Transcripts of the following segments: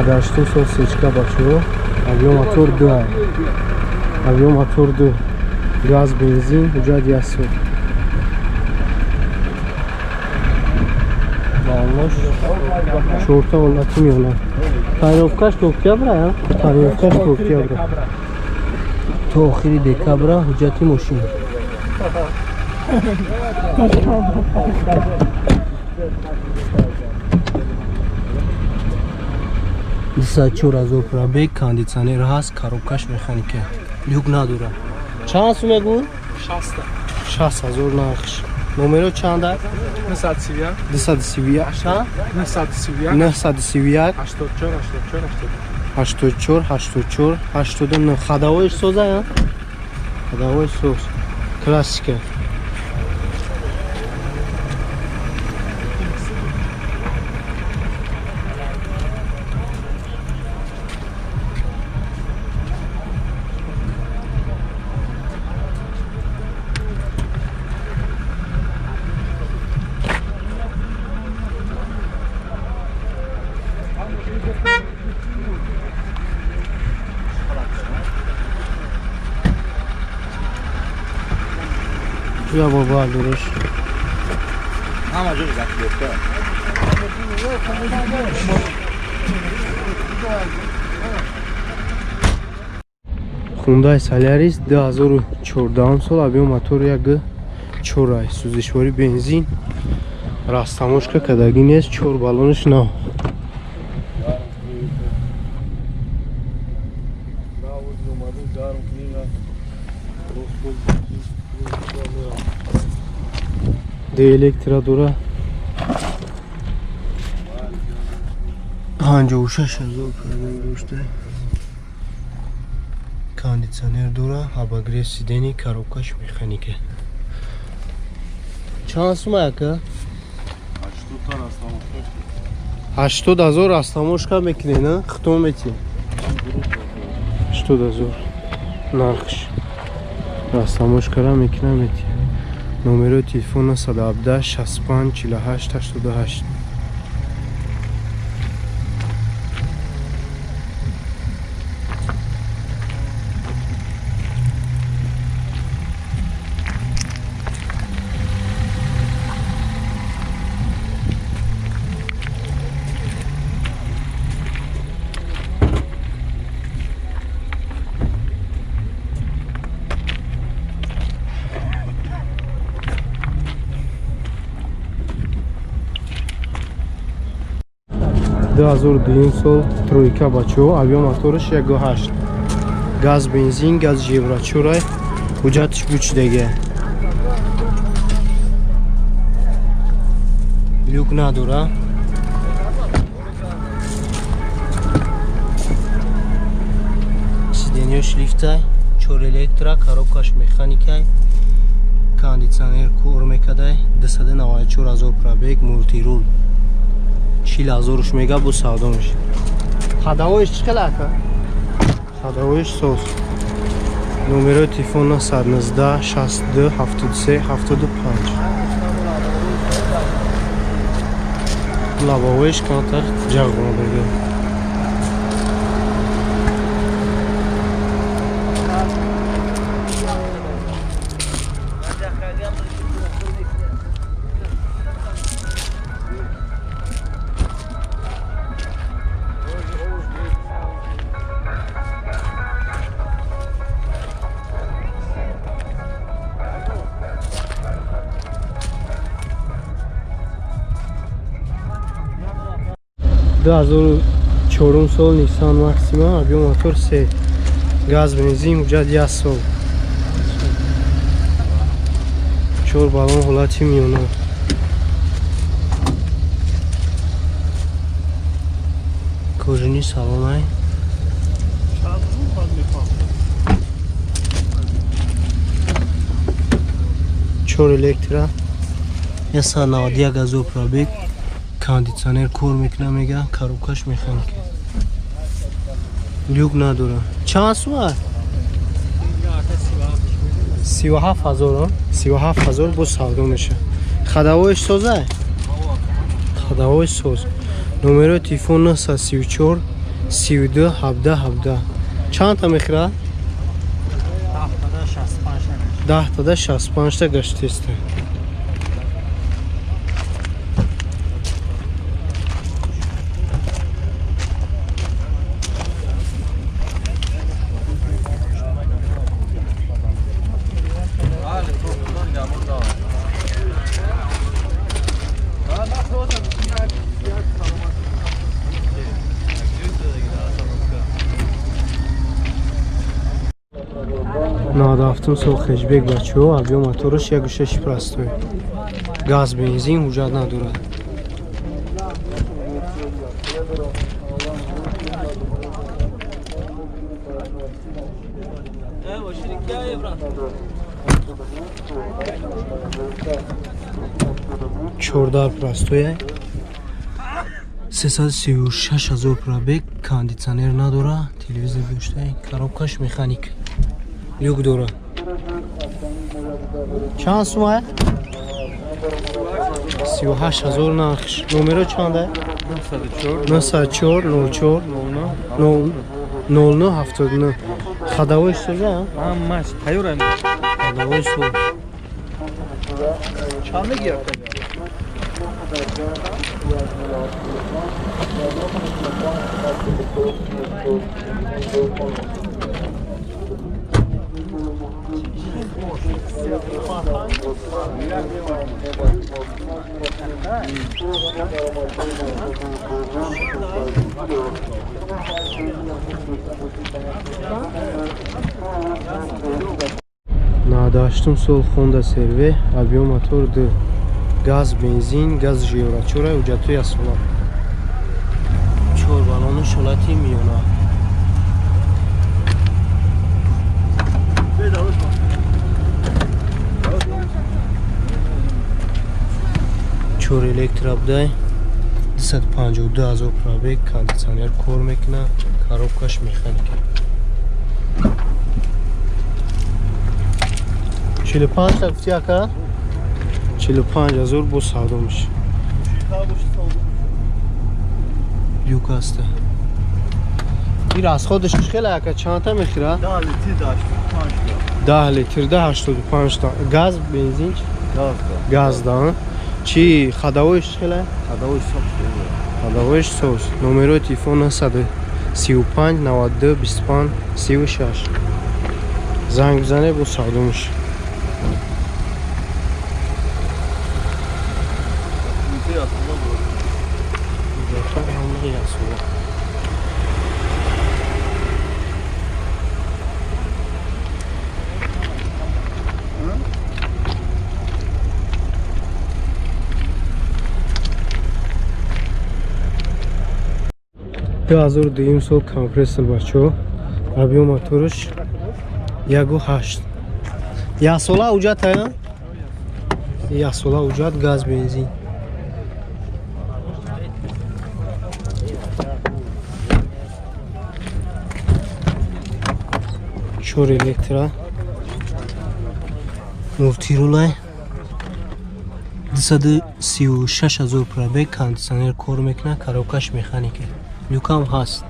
98 сол сечка, бачаҳо, объём мотор 2, объём мотор 2, газ, бензин, ҳуҷҷат як сол. Балош чорта, ҳолати миёна. Тонировкаш то октябра, тонировкаш то октябра, то охири декабра ҳуҷҷати мошин. 204 000 пробег, кондитсионер ҳаст, коробкаш механика, люк надорад. Чанд сум мегӯ? 60 000 нархш. Номеро чанда? 231. 931. 84 84 89. Ходовоиш соза, ходовоиш соз, классика. Я баба дуриш. Ҳама ҷо заклёпка. Хундай Солярис 2014 сол, объём мотор 1,4, сӯзишворӣ бензин, растаможка кардагӣ нест, чор баллонаш нав. Д электро дора, 56 000 пробег дошта, кондитсионер дора, обогрев сидений, коробкаш механика. Чанд сума, ака? 80 000 растаможка мекунед, на хитом мети. 80 000 нархш, растаможкара мекунам, мети. Номерои телефон 917 65 48 88. 2002 сол тройка, бачаҳо, объём мотораш 1,8, газ, бензин, газ евро чорай, ҳуҷҷатиш бучидага, люк надора. Сиденьёш лифтай, чор электро, коробкаш механикай, кондитсионер кор мекадай, 294 000 пробег, мультируль. 40 000-уш мега, бо савдо меша. Ходовоиш чӣ хел, ака? Ходовоиш соз. Номерои телефон 919 62 73 75. Лобовоиш камтар ҷағ омадага. 2004 сол Nissan Maxima, объём мотор се, газ, бензин, ҳуҷҷат як сол, чор баллон, ҳолати миёна. Кожаный салонай. Чор электро, 191 000 пробег, кондитсионер кор мекунам мега, коробкаш механика, люк надора. Чанд сума? 37 000, 37 000, боз савдо меша. Ходовоиш соза, ходовоиш соз. Номерои телефон 934 32 17 17. Чанд та мехӯрад? 10 тада 65 та гаштеста. Надафтум сол хешбек бачаҳо, объём мотораш 1.6 простой. Газ, бензин ҳуҷҷат надорад. Чордар простой. 336 ҳазор пробег, кондитсионер надора, телевизор дошта, коробкаш механик. Люк дора. Чанд сумая? 38 ҳазор нархш. Номеро чанда? 904 04 09 79. Ходовой соза? Ҳамаш тайёр. Ходовой соз. Чанд мегирад? Надаштум сол Honda CR-V, объём мотор 2, газ, бензин, газ жиёрачора, ҳуҷҷатҳои асола. 4 баллони шолати миёна. Чор электро будай, 252 ҳазор пробег, кондитсионер кор мекунад, коробкаш механика. 45 та гуфти ака? 45 ҳазор бо савдо мешавад. Люк аста. Ин расходаш хеле ака, чандта мехӯрад? 10 литр 85 та. 10 литр 85 та. Газ, бензин? Газ. Газ да. Чи ходовойш хеле? Ходовой соз. Ходовойш соз. Номерои телефон 935 92 25 36. Занг бизанед, бо савдо мешавад. Ду ҳазору дуюм сол компрессор бачаҳо, объём мотораш 1.8. Яксола ҳуҷҷат ая? Яксола ҳуҷҷат, газ, бензин. Чор электро, мултирулай, 236 ҳазор пробег, кондитсионер кор мекунад, коробкаш механика. Люкам ҳаст.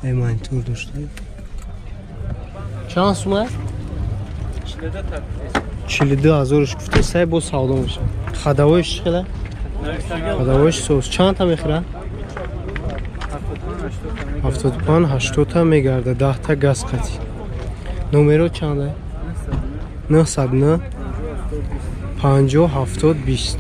Эй монитор дошта. Чанд сума? 42 ҳазорш гуфта, сай бо савдо мешавад. Ходовойш чӣ хела? Ходовойш соз. Чанд та мехӯрад? 75 80 та мегардад, 10 та газ қатӣ. Номеро чанда? 909 50 70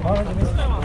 20.